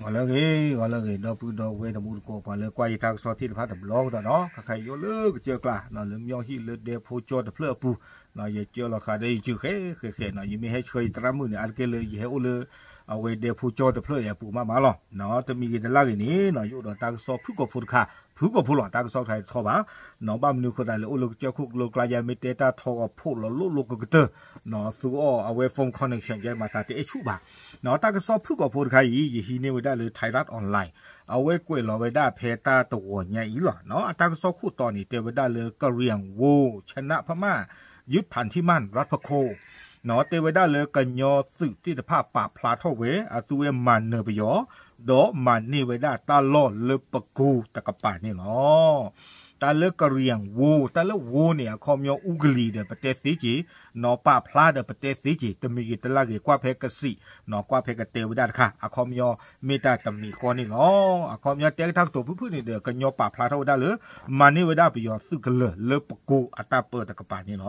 ဂီၤလၢအဂ့ၤ ဂီၤလၢအဂ့ၤ ဒီပုၢ်ဒီဝဲၢ်တံၤသကိး ပှၤလၢကွၢ်ယတၢ်ကစီၣ်သ့ၣ်တဖၣ်တဘျီကဒီးနီၤ, ခါခါအံၤယအိၣ်လၢကစၢၢ်ကျါ လၢမၠီဟံၣ်လၢဒဲဖိကၠီတဖျၢၣ်အပူၤ, ယကၢလီၤဃာ်ဒီးယစုၣ်ဃဲဃဲဃဲနီၤ, ယမ့ၢ်ဟဲဆှၢယသရၣ်မုၣ်န့ၣ် အါတက့ၢ်လၢယဟဲအိၣ်လၢ အဝဲဒဲဖိကၠီတဖျၢၣ်အံၤအပူၤမးမးလီၤ. တမံၤဂ့ၤတလၢ်ဂ့ၤန့ၣ် ယအိၣ်ဒီးတၢ်ကစီၣ်ဖုၣ်ကိာ်ဖိတခါ, ဖုၣ်ကိာ်ဖိလီၤ တၢ်ကစီၣ်တခါတထီဘၣ်, ဘၣ်မနုၤအဃိသတးလဲၣ် အိၣ်လၢကစၢၢ်ခိၣ်ကလိကျါ ယမ့ၢ်တဲတၢ်ထီဂီၤဖိးလီၤလိၣ်လိၣ်ကကတၢၢ် သူအီၤအဝဲ phone connection ယဲမၤသးတအဲၣ်ဆူၣ်ဘၣ်. တၢ်ကစီၣ်ဖုၣ်ကိာ်ဖိတခါအံၤ ယဟံးန့ၢ်ဝဲဒၣ်လၢ Thai Rat Online အဝဲကွဲးလီၤဝဲဒၣ်ဖဲတၢ်တဝီၤညါအံၤလီၤ. အတၢ်ကစီၣ်ခိၣ်တီန့ၣ် တဲဝဲဒၣ်လၢ ကရံၣ်ဝိ ชนะพม่า ยึดฐานที่มั่นรัฐประโคน တဲဝဲဒၣ်လၢကညီသုးသ့ၣ်တဖၣ်ပာ်ဖျါထီၣ်ဝဲ အသုဝဲမၤနၢၤပယီၤ ဒီးမၤန့ၢ်ဝဲဒၣ်တၢ်လီၢ်လၢပကိတကပၤန့ၣ်လီၤ. တၢ်လၢကရံၣ်ဝိ တၢ်လၢဝိန့ၣ် အခီပညီအူကလံၤဒီးပတဲသ့က့ၤ, နီၢ်ပာ်ဖျါဒီးပတဲသ့က့ၤ, တမံၤဂ့ၤတလၢ်ဂ့ၤ ကွၢ်ဖဲကစံး, နီၢ်ကွၢ်ဖဲကတဲဝဲဒၣ်တခါ အခီပညီမ့ၢ်တၢ်တမံၤဃီန့ၣ်လီၤ. အခီပညီတဲကထါကတိၤဖုၣ်ဖုၣ်န့ၣ်ဒီး ကညီပာ်ဖျါထီၣ်ဝဲဒၣ်လၢ မၤန့ၢ်ဝဲဒၣ်ပယီၤသုးကလၢၤလၢပကိအတၢ်ပၢတကပၤန့ၣ်လီၤ.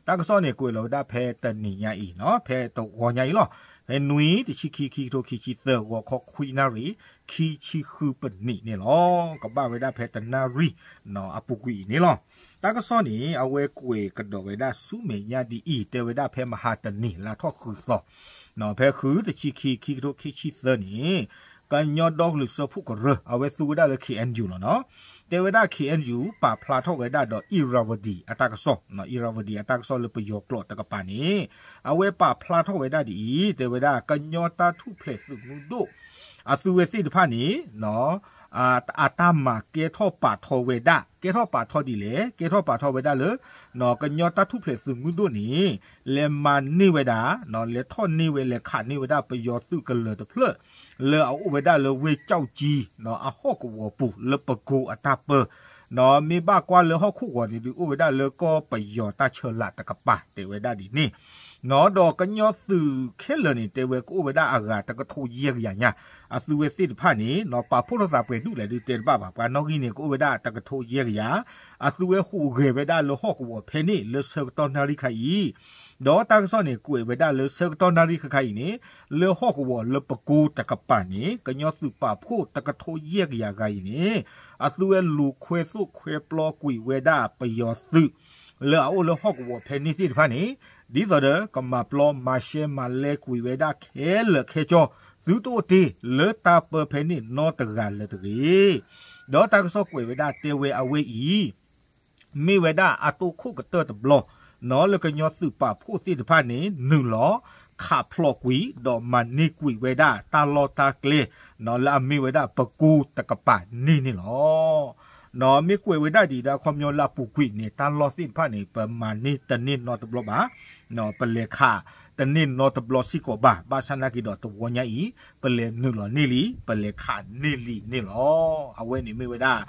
တၢ်ကစီၣ်န့ၣ် ကွဲးလီၤဝဲဒၣ်ဖဲတနံၤညါအံၤ, ဖဲတဝီၤညါအံၤလီၤ. ဖဲနွံ တဆံခံ ခံကထိခံဆံသၢ ဂီၤခီခွံနၣ်ရံၣ် ခံဆံဃုပနံးန့ၣ်လီၤ. ကဘၣ်ဝဲဒၣ်ဖဲတနၣ်ရံၣ် အပူၤကွံာ်အံၤန့ၣ်လီၤ. တၢ်ကစီၣ်န့ၣ် အဝဲကွဲးကဒီးဝဲဒၣ်ဆူမဲာ်ညါဒ်အံၤ, တဲဝဲဒၣ်ဖဲမဟါတနံၤ လါထီၣ်ဃုသီ ဖဲဃု တဆံခံ ခံကထိခံဆံသၢန့ၣ် ကညီဒီကလုာ်စၢဖှိၣ်ကရၢ အဝဲသူဝဲဒၣ်လၢ ခ့ၣ်အဲၣ်ယူၣ် လီၤနီၤ. တဲဝဲဒၣ် ခ့ၣ်အဲၣ်ယူၣ် ပာ်ဖျါထီၣ်ဝဲဒၣ်ဒီး အံၣ်ရၤဝဒံၤ အတၢ်ကစီၣ်, အံၣ်ရၤဝဒံၤအတၢ်ကစီၣ်လၢပယီၤကျိာ်တကပၤန့ၣ် အဝဲပာ်ဖျါထီၣ်ဝဲဒၣ်ဒ်အံၤ, တဲဝဲဒၣ် ကညီတၢ်ထူၣ်ဖျဲးသုးမုၢ်ဒိၣ် အသုဝဲသ့ၣ်တဖၣ်န့ၣ် အတၢ်မၤကဲထီၣ်ပာ်ထီဝဲဒၣ်, ကဲထီၣ်ပာ်ထီဝဲဒၣ်လၢ ကညီတၢ်ထူၣ်ဖျဲးသုးမုၢ်ဒိၣ်န့ၣ် လဲၤမၤန့ၢ်ဝဲဒၣ်, လဲၤထီၣ်န့ၢ်ဝဲ လဲၤခးန့ၢ်ဝဲဒၣ်ပယီၤသုးကလၢၤတဖျၢၣ် လၢအအိၣ်ဝဲဒၣ်လၢဝ့ၢ်ကၠီၣ်ကၠံ အဟီၣ်ကဝီၤပူၤလၢပကိအတၢ်ပၢ, မ့ၢ်ဘၣ်ကွၢ်လၢဟီၣ်ခိၣ်ဂီၤန့ၣ်ဒီး အိၣ်ဝဲဒၣ်လၢကီၢ်ပယီၤတၢ်ဆၢလာ်တကပၤ တဲဝဲဒၣ်ဒ်န့ၣ် ဒီးကညီသုးခဲလၢာ်န့ၣ် တဲဝဲကအိၣ်ဝဲဒၣ်အဂၤတကထိယဲၢ်ကယၤညါ, အသုဝဲသ့ၣ်တဖၣ်န့ၣ် ပာ်ဖှိၣ်ထီၣ်သးပှဲၤဒူၣ်လဲၣ်ဒုးတဲတဘၣ်ဘၣ်, ပှၤနီၣ်ဂံၢ်န့ၣ် ကအိၣ်ဝဲဒၣ်တကထိယဲၢ်ကယၤ, အသုဝဲဟူးဂဲၤဝဲဒၣ်လၢဟီၣ်ကဝီၤဖဲန့ၣ် လၢဆၢကတီၢ်နၣ်ရံၣ်ခါအံၤ, ဒီးတၢ်ကစီၣ်န့ၣ် ကွဲးဝဲဒၣ်လၢဆၢကတီၢ်နၣ်ရံၣ်ခါခါအံၤန့ၣ် လၢဟီၣ်ကဝီၤလၢပကိတကပၤန့ၣ် ကညီသုးပာ်ဖှိၣ်တကထိယဲၢ်ကယၤဂၤအံၤန့ၣ် အသုဝဲလူၤခွဲသိၣ်ခွဲပျီကွံာ်ဝဲဒၣ်ပယီၤသုး လၢအအိၣ်လၢဟီၣ်ကဝီၤဖဲန့ၣ်သ့ၣ်တဖၣ်န့ၣ် ဒ်သိးဒီးကမၤပျီမၤရှဲမၤလဲကွံာ်ဝဲဒၣ်ခဲလၢာ်ခဲဆ့ သုတအိၣ်တ့ၢ်လၢတၢ်ပၢဖဲန့ၣ်နီတဂၤလၢၤတဂ့ၤ. ဒီးတၢ်ကစီၣ်ကွဲးဝဲဒၣ်တဲဝဲအဝဲအံၤ မ့ၢ်ဝဲဒၣ်အတိၢ်ခိၣ်ကတၢၢ်တဘျီ နီၤ လၢကညီသုးပာ်ဖှိၣ်သ့ၣ်တဖၣ်န့ၣ် နုာ်လီၤ ခးဖျိးကွံာ် ဒီးမၤန့ၢ်ကွံာ်ဝဲဒၣ်တၢ်လီၢ်တၢ်ကျဲ နီၤ လၢအမ့ၢ်ဝဲဒၣ်ပကိတကပၤန့ၣ်န့ၣ်လီၤ. နီၤ မ့ၢ်ကွဲးဝဲဒၣ်ဒ်ဒီး အခီပညီလၢအပူၤကွံာ်န့ၣ် တၢ်လီၢ်သ့ၣ်တဖၣ်န့ၣ် ပမၤန့ၢ်တန့ၢ်နီတဘျီဘၣ်. နီၤ ပလဲၤခးတန့ၢ်နီတဘျီစ့ၢ်ကီးဘၣ်. ဘၣ်ဆၣ်နာ်က့ဒီးတဝီညါအံၤ ပလဲၤနုာ်လီၤန့ၢ်လံ ပလဲၤခးန့ၢ်လံန့ၣ်လီၤ. အဝဲန့ၣ်မ့ၢ်ဝဲဒၣ်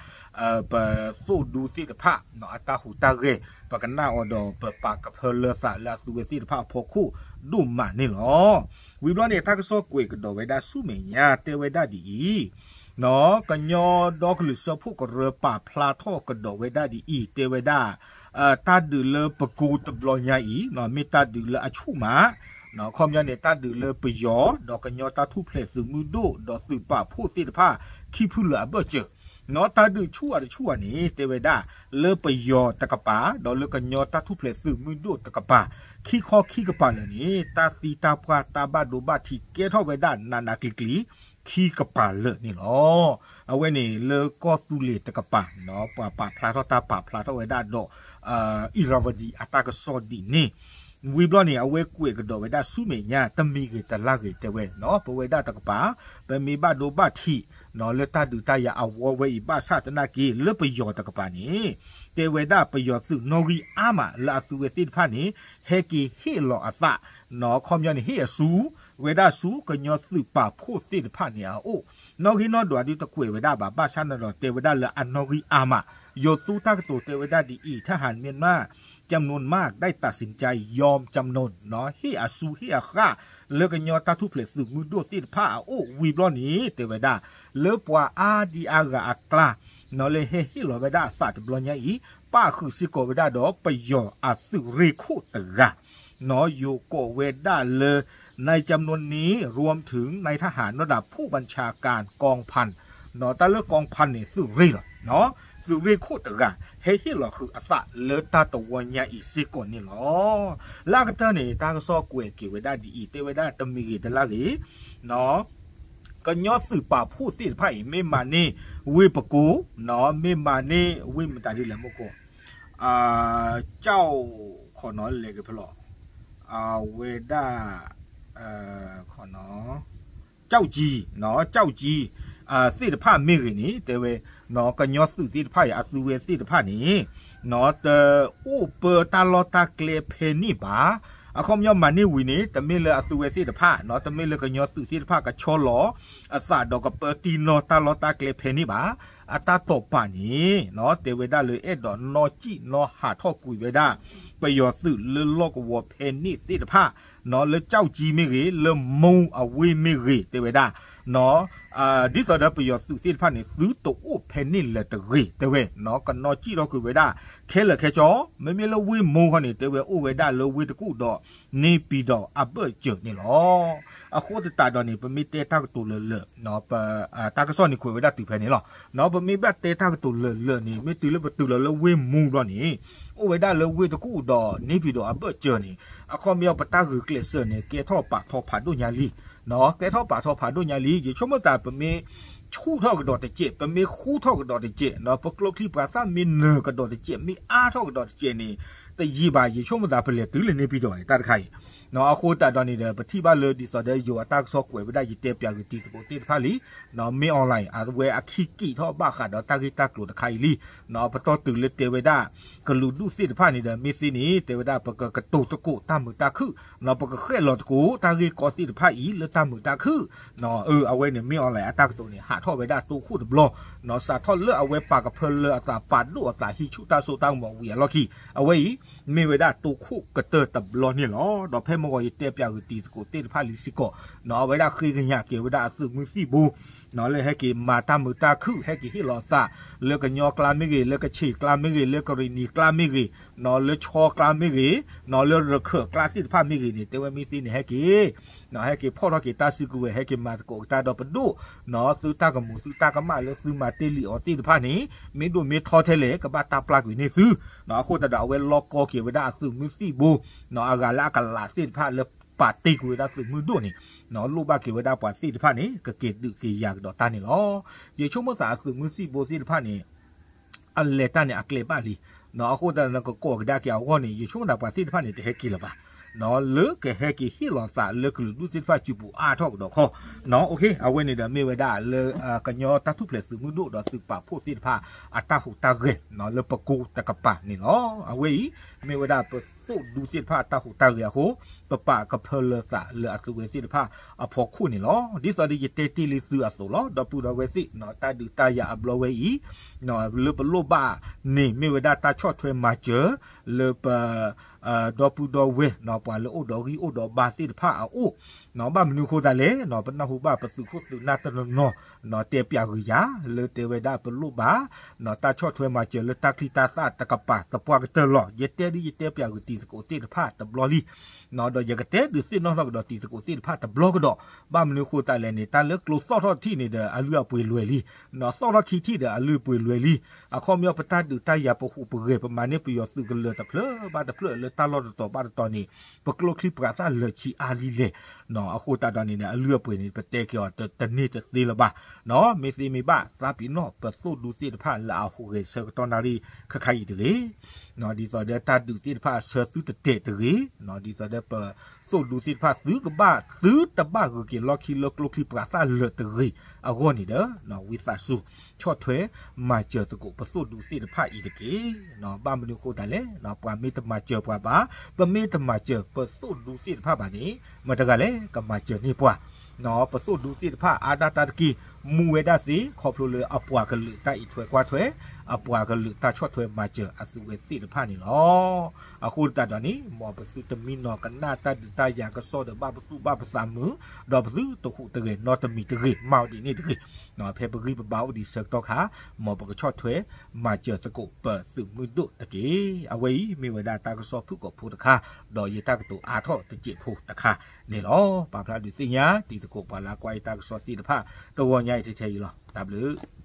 ပသိၣ်ဒူသ့ၣ်တဖၣ် နီၤ အတၢ်ဟူးတၢ်ဂဲၤ ပကနၣ်အီၤဒီး ပပာ်ကဖၢလၢသးလၢအသုဝဲသ့ၣ်တဖၣ်အဖီခိၣ်ဒိၣ်မးန့ၣ်လီၤ. ဝံၤဘျီန့ၣ် တၢ်ကစီၣ်ကွဲးကဒီးဝဲဒၣ်ဆူမဲာ်ညါ တဲဝဲဒၣ်ဒ်အံၤ, နီၤ ကညီဒီကလုာ်စၢဖှိၣ်ကရၢပာ်ဖျါထီၣ်ကဒီးဝဲဒၣ်ဒ်အံၤ တဲဝဲဒၣ် တၢ်ဒုးလၢပကိတဘျီညါအံၤ နီၤ မ့ၢ်တၢ်ဒုးလၢအဆူၣ်မး နီၤ အခီပညီန့ၣ် တၢ်ဒုးလၢပယီၤ ဒီးကညီတၢ်ထူၣ်ဖျဲးသုးမုၢ်ဒိၣ် ဒီးသုးပာ်ဖှိၣ်သ့ၣ်တဖၣ် ခံဖုလၢာ်အဘၢၣ်စၢၤ နီၤ တၢ်ဒုးဆူၣ်အတဆူၣ်ဧါန့ၣ် တဲဝဲဒၣ် လၢပယီၤတကပၤ ဒီးလၢကညီတၢ်ထူၣ်ဖျဲးသုးမုၢ်ဒိၣ်တကပၤ ခံခီခံကပၤလၢာ်န့ၣ် တၢ်သံတၢ်ပှၢ်တၢ်ဘၣ်ဒိဘၣ်ထံးကဲထီၣ်ဝဲဒၣ်နးနးကျံၤကျံၤ ခံကပၤလၢာ်န့ၣ်လီၤ. အဝဲန့ၣ်လၢကီၢ်သူလ့ၤတကပၤ နီၤ ပှၤပာ်ဖျါထီၣ်တၢ်ပာ်ဖျါထီၣ်ဝဲဒၣ်ဒီး အံၣ်ရၤဝဒံၤအတၢ်ကစီၣ်ဒ်န့ၣ် ဝံၤဘျီန့ၣ် အဝဲကွဲးကဒီးဝဲဒၣ်ဆူမဲာ်ညါ တမံၤဂ့ၤတလၢ်ဂ့ၤတဲဝဲ နီၤ ပဝဲဒၣ်တကပၤ ပမ့ၢ်ဘၣ်ဒိဘၣ်ထံး နီၤ လၢတၢ်ဒုးတၢ်ယၤအဝီဝဲအံၤ ဘၣ်ဆၣ်သနာ်က့ လၢပယီၤတကပၤန့ၣ် တဲဝဲဒၣ်ပယီၤသုးနီၣ်ဂံၢ်အါမး လၢအသုဝဲသ့ၣ်တဖၣ်န့ၣ် ဟဲက့ၤဟ့ၣ်လီၤအသး နီၤ အခီပညီန့ၣ် ဟ့ၣ်အစု ဝဲဒၣ်ဆူကညီသုးပာ်ဖှိၣ်သ့ၣ်တဖၣ်န့ၣ်အအိၣ် နီၣ်ဂံၢ်နီၣ်ဒွးဒုးတကွဲးဝဲဒၣ်ဘၣ် ဘၣ်ဆၣ်န့ၣ်ဒီး တဲဝဲဒၣ်လၢအနီၣ်ဂံၢ်အါမး ယိၤသူတၢ်ကတိၤတဲဝဲဒၣ်ဒ်အံၤ ทหารเมียนมา จำนวนมากได้ตัดสินใจยอมจำนน နီၤ ဟ့ၣ်အစုဟ့ၣ်အဃၣ် လၢကညီတၢ်ထူၣ်ဖျဲးသုးမုၢ်ဒိၣ်သ့ၣ်တဖၣ်အအိၣ်ဝံၤဘျီန့ၣ် တဲဝဲဒၣ် လၢပှၤအါဒံအါဂၤအကျါ နီၤ လၢဟဲဟ့ၣ်လီၤဝဲဒၣ်အသးတဘျီညါအံၤ ပၣ်ဃုာ်စ့ၢ်ကီးဝဲဒၣ်ဒီးပယီၤအသုးရ့ၣ်ခိၣ်တဂၤ နီၤ ယိၤကိးဝဲဒၣ်လၢ นายจำนวนนี้รวมถึงนายทหารระดับผู้บัญชาการกองพัน เนาะ တၢ်လၢ กองพัน န့ၣ် သုးရ့ၣ်လီၤ သုးရ့ၣ်ခိၣ်တဂၤ ဟဲဟ့ၣ်လီၤဃုာ်အသးလၢတၢ်တဝီညါအံၤစ့ၢ်ကီးန့ၣ်လီၤ. လၢအကတၢၢ်န့ၣ် တၢ်ကစီၣ်ကွဲးက့ၤဝဲဒၣ်ဒ်အံၤ တဲဝဲဒၣ်တမံၤဂ့ၤတလၢ်ဂ့ၤ ကညီသုးပာ်ဖှိၣ်သ့ၣ်တဖၣ်အံၤ မ့ၢ်မၤန့ၢ်ဝ့ၢ်ပကိ မ့ၢ်မၤန့ၢ်ဝ့ၢ်မတၤဒ်လဲၣ်မ့ၢ်ကိ ကၠီၣ် ခီနီၤလဲၤက့ၤဖဲလဲၣ် အဝဲဒၣ် ခီနီၤ ကၠီၣ်ကၠံ ကၠီၣ်ကၠံ သ့ၣ်တဖၣ်မ့ၢ်ဂ့ၤန့ၣ် တဲဝဲ ကညီသုးသ့ၣ်တဖၣ်အံၤ အသုးဝဲသ့ၣ်တဖၣ်န့ၣ် တအိၣ်ပၢတၢ်လီၢ်တၢ်ကျဲဖဲန့ၣ်ဘၣ်. အခီပညီမၤန့ၢ်ဝံၤန့ၣ် တမ့ၢ်လၢအသုးဝဲသ့ၣ်တဖၣ် တမ့ၢ်လၢကညီသုးသ့ၣ်တဖၣ်ကဆီလီၤ အသးဒီးကပၢတံၢ်နီၢ်တၢ်လီၢ်တၢ်ကျဲဖဲန့ၣ်ဘၣ်. အတၢ်တိာ်ပာ်န့ၣ် တဲဝဲဒၣ်လၢအဲၣ်ဒိးနီၢ်ကံၣ်နီၢ်ဟးထီၣ်ကွံာ်ဝဲဒၣ် ပယီၤသုးလၢလီၢ်ကဝီၤဖဲန့ၣ်သ့ၣ်တဖၣ် လၢကၠီၣ်ကၠံမ့ၢ်ဂ့ၤ လၢမိၢ်အဝ့ၢ်မ့ၢ်ဂ့ၤ တဲဝဲဒၣ် ဒ်သိးဒီးပယီၤသုးသ့ၣ်တဖၣ်န့ၣ် သုတအိၣ်ဖဲန့ၣ်လၢၤတဂ့ၤ တဲဝဲ ကနီၢ်ကံၣ်ထီၣ်ကွံာ်ဝဲဒၣ် ခဲလၢာ်ခဲဆ့ မ့မ့ၢ်လၢဝ့ၢ်မိၢ်ခီန့ၣ် တဲဝဲအိၣ်ဝဲဒၣ်လၢဝ့ၢ်တကူၣ်ဒီး န့ၢ်ပံၤဒီးအဘၢၣ်စၢၤန့ၣ်လီၤ. အဃိသတးဒီးန့ၣ် ပမ့ၢ်တဲတၢ်ကတိၤလၢာ်လၢာ် တၢ်ကစီၣ်န့ၣ်ကွဲးဝဲဒၣ်တုၤဖဲန့ၣ်လီၤ. ပမ့ၢ်ဘၣ်တဲတၢ်ကတိၤလၢာ်လၢာ်န့ၣ် မ့ၢ်တုၤလၢပတုၤလီၤလၢဝ့ၢ်မိၢ်ဘျီန့ၣ် အိၣ်ဝဲဒၣ်လၢဝ့ၢ်တကူၣ်ဒီးန့ၢ်ပံၤဒီးအဘၢၣ်စၢၤန့ၣ် အခီပညီပတၢ်ဂုာ်ကျဲးစၢးန့ၣ် ကဲထီၣ်ပာ်ထီၣ်ဖးဒိၣ်ညါလံ ကဲထီၣ်ပာ်ထီၣ်ဖးဒိၣ်ညါလံ ယဆိကမိၣ်သး ပမ့ၢ်ဆူၣ်ထီၣ်ကဒီးတစဲး ပမ့ၢ်ဃူထီၣ်ကဒီးတစဲး ပကျိချံပှၤသၣ်မ့ၢ်နၢၤကဒီးတစဲး မ့ၢ်အါထီၣ်ကဒီးတစဲးန့ၣ် တယံာ်ဘၣ် ယဆိကမိၣ်သး ပလဲၤတုၤလၢန့ၢ်ပံၤဒီးတၢ်တခါအံၤ အဃိသတးဒီးန့ၣ်ဒီး ပထံၣ်ဘၣ်လၢဒ်သိးဒီးယိၤအတၢ်ကစီၣ်ကွဲးဝဲဒၣ် ယတဲပၠးဂ့ၤတံၤသကိးသ့ၣ်တဖၣ်လံ မ့ၢ် online အဝဲအခံက့ၤထီၣ်ဘၣ်ဃးဒီးတၢ်ဂ့ၢ်တၢ်ကျိၤတခါအံၤလံ ပတီၢ်တုၤလၢတဲဝဲဒၣ် ကလုာ်ဒူၣ်သ့ၣ်တဖၣ်န့ၣ်ဒီး မ့ၢ်သ့န့ၣ် တဲဝဲဒၣ် ပကကတိၤသကိးတၢ်မုာ်တၢ်ခုၣ် ပကဃဲၣ်လီၤသကိးတၢ်ဂ့ၢ်ကီသ့ၣ်တဖၣ်အံၤ လၢတၢ်မုာ်တၢ်ခုၣ် အဝဲန့ၣ် မ့ၢ် online အတၢ်ကတိၤန့ၣ် ဟးထီၣ်ဝဲဒၣ်တိခိၣ်တဘျီ စးထီၣ်လၢအဝဲပာ်ကဖၢလၢအသး ပာ်ဒိၣ်အသးဟံးဆူၣ်တၢ်စိတၢ်ကမီၤဝံၤအလီၢ်ခံ အဝဲအံၤ မ့ၢ်ဝဲဒၣ်တိခိၣ်ကတၢၢ်တဘျီန့ၣ်လီၤ. ဒီးဖဲမုၢ်ဂီၤယတဲပၠးဂ့ၤတံၤသကိးသ့ၣ်တဖၣ်လံစ့ၢ်ကီး အဝဲဒၣ်ဃ့ကညးက့ၤဝဲဒၣ်အသုးမုၢ်သံၣ်ဘိ လၢဟဲက့ၤမၤတၢ်မုာ်တၢ်ခုၣ် ဟဲက့ၤဟ့ၣ်လီၤအသး လၢကညီကျါမ့ၢ်ဂ့ၤ လၢကခ့ၣ်ကျါမ့ၢ်ဂ့ၤ လၢကရ့ၣ်နံၤကျါမ့ၢ်ဂ့ၤ လၢခၠီကျါမ့ၢ်ဂ့ၤ လၢရခၢၣ်ကျါသ့ၣ်တဖၣ်မ့ၢ်ဂ့ၤန့ၣ် တဲဝဲမ့ၢ်သ့န့ၣ်ဟဲက့ၤ ဟဲက့ၤဖီၣ်ထီၣ်က့ၤတၢ်စုကဝဲၤ ဟဲက့ၤမၤသကိးကတၢၢ်ဒီးပဒိၣ် သုတၢ်ကမူၤ သုတၢ်ကမၣ်လၢသုမၤတ့ၢ်လံအီၤသ့ၣ်တဖၣ်န့ၣ် မ့ၢ်ဒိၣ်မ့ၢ်ထီထဲလဲၣ် ကဘၣ်တၢ်ပျၢ်ကွံာ်န့ၢ်သု အဃိသတးဒီးအဝဲလီၢ်ကီက့ၤဝဲဒၣ်အသုးမုၢ်သံၣ်ဘိ အဂၤလၢအကလးသ့ၣ်တဖၣ်လၢပာ်တ့ၢ်ကွံာ်ဝဲဒၣ်သုးမုၢ်ဒိၣ်န့ၣ် လိၣ်ဘၣ်က့ၤဝဲဒၣ်ပှၤသ့ၣ်တဖၣ်န့ၣ် ကက့ၤဒုးက့ၤယၤကဒီးတၢ်န့ၣ်လီၤ. ယဆိကမိၣ်သးအသုးမုၢ်သံၣ်ဘိသ့ၣ်တဖၣ်န့ၣ် အလဲၤတၢ်န့ၣ်အကျဲဘၣ်လံ အဃိသတးဒီးကကိးကဒါက့ၤအဂီၢ်န့ၣ် ယဆိကမိၣ်သးပှၤသ့ၣ်တဖၣ်န့ၣ် တဟဲက့ၤလၢၤဘၣ် လၢကဟဲက့ၤဟ့ၣ်လီၤသးလၢကလုာ်ဒူၣ်သ့ၣ်တဖၣ်စုပူၤအါထီၣ်ကဒီးခီ အဝဲန့ၣ်ဒီးမ့ၢ်ဝဲဒၣ်လၢ ကညီတၢ်ထူၣ်ဖျဲးသုးမုၢ်ဒိၣ်ဒီးသုးပာ်ဖှိၣ်သ့ၣ်တဖၣ် အတၢ်ဟူးတၢ်ဂဲၤ လၢပကိတကပၤန့ၣ်လီၤ. အဝဲအံၤ မ့ၢ်ဝဲဒၣ်ပသိၣ်ဒူသ့ၣ်တဖၣ်အတၢ်ဟူးတၢ်ဂဲၤအဃိ ပပာ်ကဖၢလၢသးလၢအသုးဝဲသ့ၣ်တဖၣ်အဖီခိၣ်န့ၣ်လီၤ. ဒ်သိးဒီးယတဲတ့ၢ်လံသုအသိးလီၤ. ဒီပုၢ်ဒီဝဲၢ်သ့ၣ် တၢ်ဒုးတၢ်ယၤအဘျီဝဲအံၤ လၢပလိၣ်ဘၣ်န့ၣ် မ့ၢ်ဝဲဒၣ်တၢ်ဆီၣ်ထွဲမၤစၢၤ လၢပ ဒီပုၢ်ဒီဝဲၢ် ပှၤလၢအိၣ်ဒီးဂံၢ်အိၣ်ဒီးဘါသ့ၣ်တဖၣ်အအိၣ် ဘၣ်မနုၤအဃိသတးလဲၣ် ပနၢ်ဟူဘၣ်ပသုးခိၣ်သုးနၢ်တနီၤနီၤ တဲပၠးဂ့ၤယၤ လၢတဲဝဲဒၣ်ပလိၣ်ဘၣ် တၢ်ဆီၣ်ထွဲမၤစၢၤလၢတၢ်ချံတၢ်သၣ်တကပၤသပှၢ်ကတၢၢ်လီၤ. ယတဲဒ်ယတဲပၠးဂ့ၤတံၤသကိးသ့ၣ်တဖၣ်တဘျီလံ ဒီးယကတဲဒုးသ့ၣ်နီၣ်ထီၣ်ကဒီးတံၤသကိးသ့ၣ်တဖၣ်တဘျီကဒီး ဘၣ်မနုၤအဃိသတးလဲၣ်န့ၣ် တၢ်လၢကျိသီၣ်ထီၣ်တထံၣ်န့ၣ်ဒီး အလုၢ်အပှ့ၤလွဲၤလံ သီၣ်ထီၣ်ခံထံၣ်ဒီး အလုၢ်အပှ့ၤလွဲၤလံ အခီပညီပတၢ်ဒုးတၢ်ယၤပဟူးပဂဲၤ ပမၤန့ၢ်ပယီၤသုးကလၢၤတဖျၢၣ်ဘၣ်တဖျၢၣ်လၢတၢ်လီၢ်တတီၤဘၣ်တတီၤန့ၣ် ပကျိချံပှၤသၣ်လၢာ်ဆံးအါလံလဲၣ် အဃိသတးဒီးန့ၣ် အလုၢ်အပှ့ၤန့ၣ် ပတဲက့ၤအီၤတန့ၢ်တသ့လၢၤဘၣ် မ့ၢ်သ့မ့ၢ်ဘၣ် သးပ့ၤနီၣ်ပသိၣ်ဒူသ့ၣ်တဖၣ်လၢအဟူးဂဲၤဆၢကတီၢ်နၣ်ရံၣ်ခါခါအံၤတဂ့ၤ ဒ်သိးဒီးတၢ်ဒုးသ့ၣ်တဖၣ်အဆၢသုတတဲာ်တဂ့ၤ ဒ်သိးဒီးပသိၣ်ဒူသ့ၣ်တဖၣ်သုကဘၣ်သုတဘၣ်ဂုၤက့ၤလီၢ်ခံလၢကျိချံပှၤသၣ်လၢာ်တဂ့ၤအဂီၢ်န့ၣ်ဒီး ဝံသးစူၤ ဆီၣ်ထွဲမၤစၢၤသကိးပသိၣ်ဒူသ့ၣ်တဖၣ်အံၤတက့ၢ်. ဘၣ်မနုၤအဃိသတးလဲၣ် ပှၤမ့ၢ်တမၤစၢၤပှၤဘၣ် ပမ့ၢ်တမၤစၢၤပသိၣ်ဒူသ့ၣ်တဖၣ်ဘၣ်န့ၣ် မတၤတဂၤလဲၣ် ကမၤစၢၤန့ၢ်ပှၤ ပသိၣ်ဒူသ့ၣ်တဖၣ်အါဒၣ်တၢ်တက့ၢ် မူဝဲဒၣ်သ့ ခီဖျိလၢအပှၤကလုာ်တၢ်အံးထွဲကွၢ်ထွဲ အပှၤကလုာ်တၢ်ဆီၣ်ထွဲမၤစၢၤအသုဝဲသ့ၣ်တဖၣ်န့ၣ်လီၤ. အဃိသတးဒီးန့ၣ် မ်ပသုတမံနီၤကနၣ်တၢ်ဒုးတၢ်ယၤကစီၣ်ဒီးဘၣ်ပသူၣ်ဘၣ်ပသးမုာ်, ဒီးပသုတဟူးတဂဲၤနီတမံၤတဂ့ၤ, မၤအီၤဒ်န့ၣ်တဂ့ၤ. ဖဲပဂံၢ်ပဘါအိၣ်ဒံးဆၢကတီၢ်ခါ, မ်ပကဆီၣ်ထွဲမၤစၢၤသကိးပသုးမုၢ်ဒိၣ်တက့ၢ်. အဝဲအံၤမ့ၢ်ဝဲဒၣ်တၢ်ကစီၣ်ဖုၣ်ကိာ်ဖိတခါ, ဒီးယတၢ်ကတိၤအါထီၣ်တစဲးဖိတခါန့ၣ်လီၤ. ပာ်ဖျါဒုးသ့ၣ်ညါတံၤသကိးပှၤလၢကွၢ်ယတၢ်ကစီၣ်သ့ၣ်တဖၣ် တဂီၤညါအံၤထဲထဲအံၤလီၤ. တၢ်ဘျုး